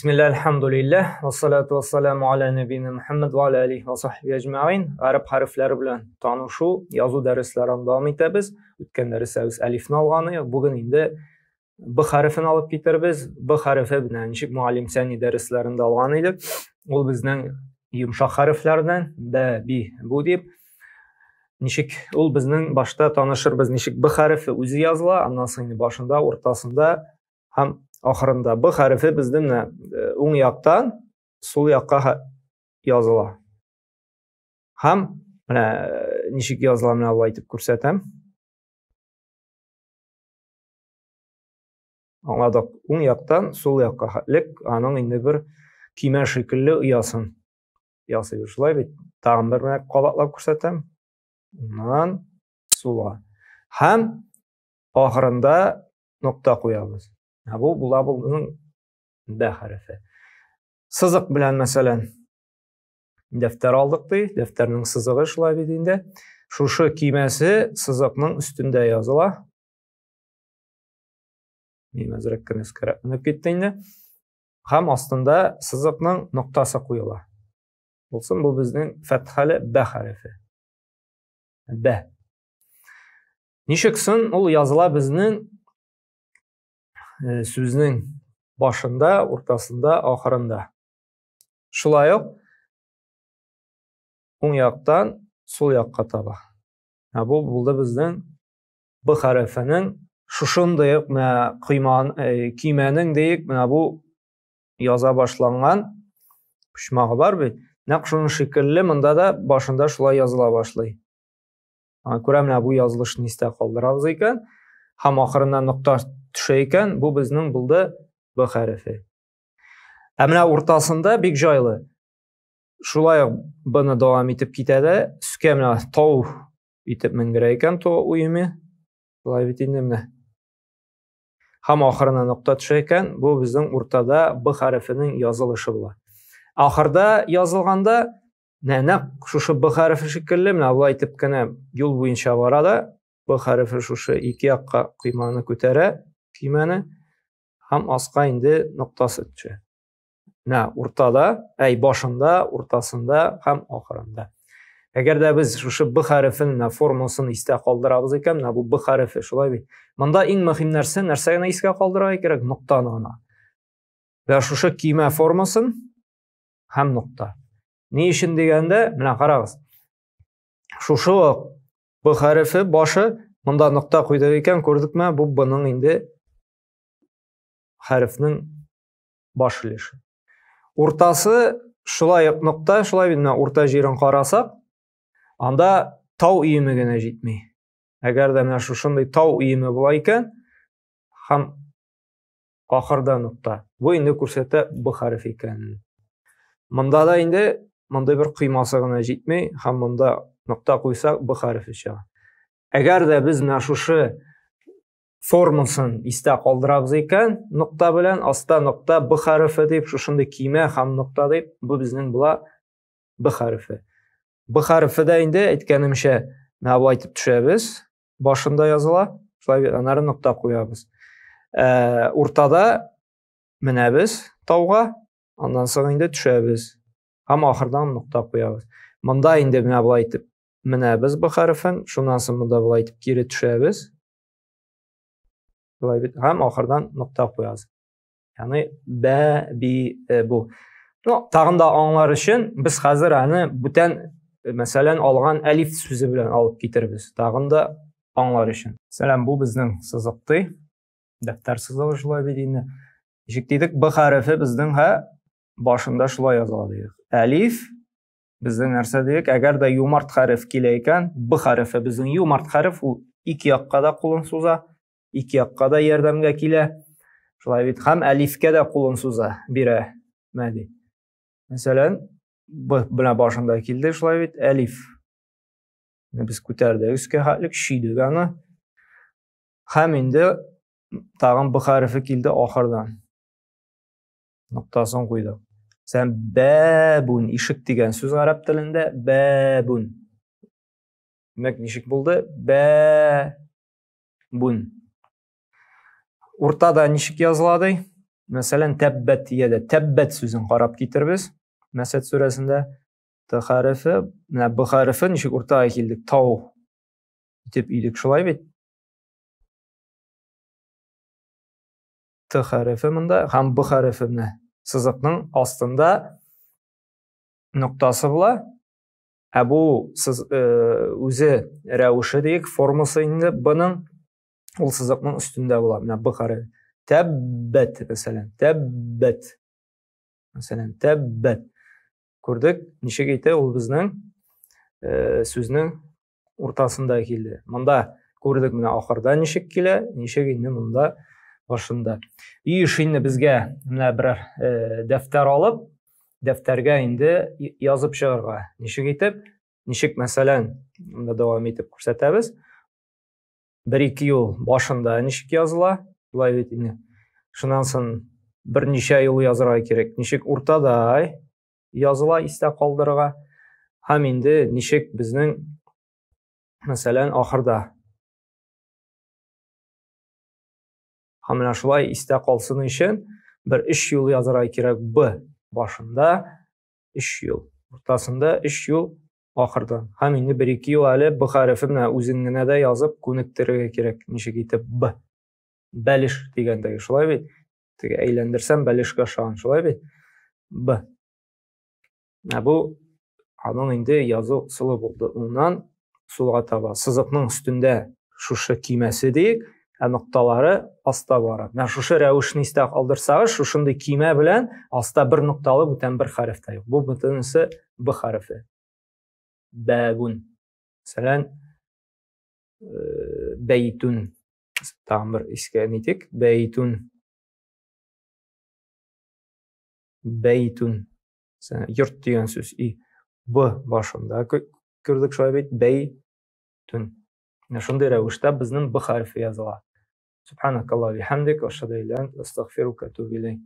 Бисмилла, альхамдулиллах, вассалату вассаламу аля нәбина Мухаммад ва аля алихи ва сахби әҗмәгыйн. Гарәп хәрефләре белән танышу, язу дәресләрен дәвам итәбез. Үткән дәрестә без әлифне алган идек. Бүген инде Б хәрефен алып китербез. Б хәрефе белән ничек муаллим сәни дәресләрендә алган идек. Ул безнең йомшак хәрефләрдән, Б, Би, Бу дип. Ничек ул безнең башта танышырбыз, ничек Б хәрефе үзе языла, аннан соң инде башында, уртасында һәм ахырында Б хәрефе безнең менә уң яктан сул якка языла. Һәм менә ничек языла, менә болай итеп күрсәтәм. Аңладык, уң яктан сул якка хәтлек аның инде бер көймә шикелле оясын ясый. Шулай бит. Тагын бер менә кабатлап күрсәтәм. Уңнан сулга. Һәм ахырында нокта куябыз. Ә бу була булның Б хәрефе. Сызык белән, мәсәлән, дәфтәр алдык ди, дәфтәрнең сызыгы шулай бит инде. Шушы кимәсе сызыкның өстендә языла. Мин әзрәк кенә өскәрәк менеп китте инде. Һәм астында сызыкның ноктасы куела. Булсын бу безнең фәтхәле Б хәрефе. Б. Ничек сон ул языла безнең сүзнең башында, уртасында, ахырында. Шулай ук уң яктан сул якка таба. Ә бу булды безнең Б хәрефенең шушындый ук менә койман, көймәнең диек, менә бу яза башланган почмагы бар бит. Нәкъ шуның шикелле монда да башында шулай языла башлый. Аңа күрә менә бу язылышны истә калдырабыз икән, һәм ахырына нокта төшә икән, бу безнең булды Б хәрефе. Ә менә уртасында бик җайлы. Шулай ук Б-ны дәвам итеп китә дә, өскә менә тау итеп менгерә икән тау уеме. Шулай бит инде менә. Һәм ахырына нокта төшә икән, бу безнең уртада Б хәрефенең язылышы була. Ахырда язылганда Менә нәкъ шушы Б хәрефе шикелле, менә болай итеп кенә юл буенча бара да, Б хәрефе шушы ике якка койманы күтәрә, көймәне, һәм аска инде ноктасы төшә. Менә уртада, әй, башында, уртасында һәм ахырында. Әгәр дә без шушы Б хәрефен менә формасын истә калдырабыз икән, менә бу Б хәрефе шулай бит. Монда иң мөһим нәрсә, нәрсә генә искә калдырырга кирәк? Ноктаны гына. Вә шушы көймә формасын һәм нокта. Ни өчен дигәндә, менә карагыз. Шушы ук Б хәрефе башы монда нокта куйдык икән, күрдекме? Бу Б-ның инде хәрефнең баш өлеше. Уртасы шулай ук нокта, шулай бит, менә урта җирен карасак, анда тау өеме генә җитми. Әгәр дә менә шушындый тау өеме була икән, һәм ахырда нокта. Бу инде күрсәтә Б хәрефе икәнен. Монда да инде мондый бер коймасы гына җитми һәм монда нокта куйсак Б хәрефе чыга. Әгәр дә без менә шушы формасын истә калдырабыз икән, нокта белән аста нокта Б хәрефе дип, шушындый кимә һәм нокта дип, бу безнең була Б хәрефе. Б хәрефе дә инде әйткәнемчә, менә болай итеп төшәбез, башында языла, шулай бит, аннары нокта куябыз. Уртада менәбез тауга, аннан соң инде төшәбез. Һәм ахырдан нокта куябыз. Монда инде менә болай итеп менәбез Б хәрефен, шуннан соң монда болай итеп кире төшәбез. Шулай бит, һәм ахырдан нокта куябыз. Ягъни Б, Би, бу. Ну, тагын да аңлар өчен без хәзер аны бүтән, мәсәлән, алган әлиф сүзе белән алып китербез. Тагын да аңлар өчен. Мәсәлән, бу безнең сызык ди. Дәфтәр сызыгы шулай бит инде. Ничек дидек, Б хәрефе безнең һә башында шулай языла дидек. Әлиф безнең нәрсә дидек? Әгәр дә юмарт хәреф килә икән, Б хәрефе безнең юмарт хәреф, ул ике якка да кулын суза, ике якка да ярдәмгә килә. Шулай бит, һәм әлифкә дә кулын суза, бирә, мәди. Мәсәлән, Б менә башында килде, шулай бит, әлиф. Менә без күтәрдек өскә хәтлек, чөйдек аны. Һәм инде тагын Б хәрефе килде ахырдан. Ноктасын куйдык. Сән бәбун, ишек дигән сүз гарәп телендә, бәбун. Димәк, ничек булды? Бә бун. Уртада ничек языла ди? Мәсәлән, тәббәт яда, тәббәт сүзен карап китербез. Мәсәд сүрәсендә Т хәрефе, менә Б хәрефе ничек уртага килдек? Тау итеп өйдек, шулай бит? Т хәрефе монда һәм Б хәрефе менә сызыкның астында ноктасы була. Ә бу сыз, үзе рәвеше диек, формасы инде Б-ның ул сызыкның өстендә була. Менә Б хәрефе. Тәббәт, мәсәлән, тәббәт. Мәсәлән, тәббәт. Күрдек, ничек әйтә ул безнең сүзнең уртасында килде. Монда күрдек менә ахырда ничек килә, ничек инде монда башында. И эш инде безгә менә бер дәфтәр алып, дәфтәргә инде язып чыгарга. Ничек итеп? Ничек, мәсәлән, монда дәвам итеп күрсәтәбез. Бер-ике юл башында ничек языла, шулай бит инде. Шуннан соң берничә юл язырга кирәк. Ничек уртада языла истә калдырырга. Һәм инде ничек безнең, мәсәлән, ахырда. Һәм менә шулай истә калсын өчен бер өч юл язырга кирәк. Б башында өч юл, уртасында өч юл, ахырдан. Һәм инде бер-ике юл әле Б хәрефе менә үзен генә дә язып күнектерергә кирәк. Ничек итеп Б. Бәлеш дигәндәге шулай бит. Теге әйләндерсәм бәлешкә ошаган, шулай бит. Б. Ә бу аның инде язу ысулы булды. Уңнан сулга таба. Сызыкның өстендә шушы кимәсе диек, ә нокталары аста бара. Менә шушы рәвешне истә калдырсагыз, шушындый кимә белән аста бер нокталы бүтән бер хәреф тә юк. Бу бөтенесе Б хәрефе. Бәбун. Мәсәлән, бәйтүн. Тагын бер искә нитик. Бәйтүн. Бәйтүн. Йорт дигән сүз. И Б башында күрдек шулай бит. Бәйтүн. Менә шундый рәвештә безнең Б хәрефе языла. Субханакаллаһу бихамдик, ашһаду илля анта, астагфирука ва атубу илейк.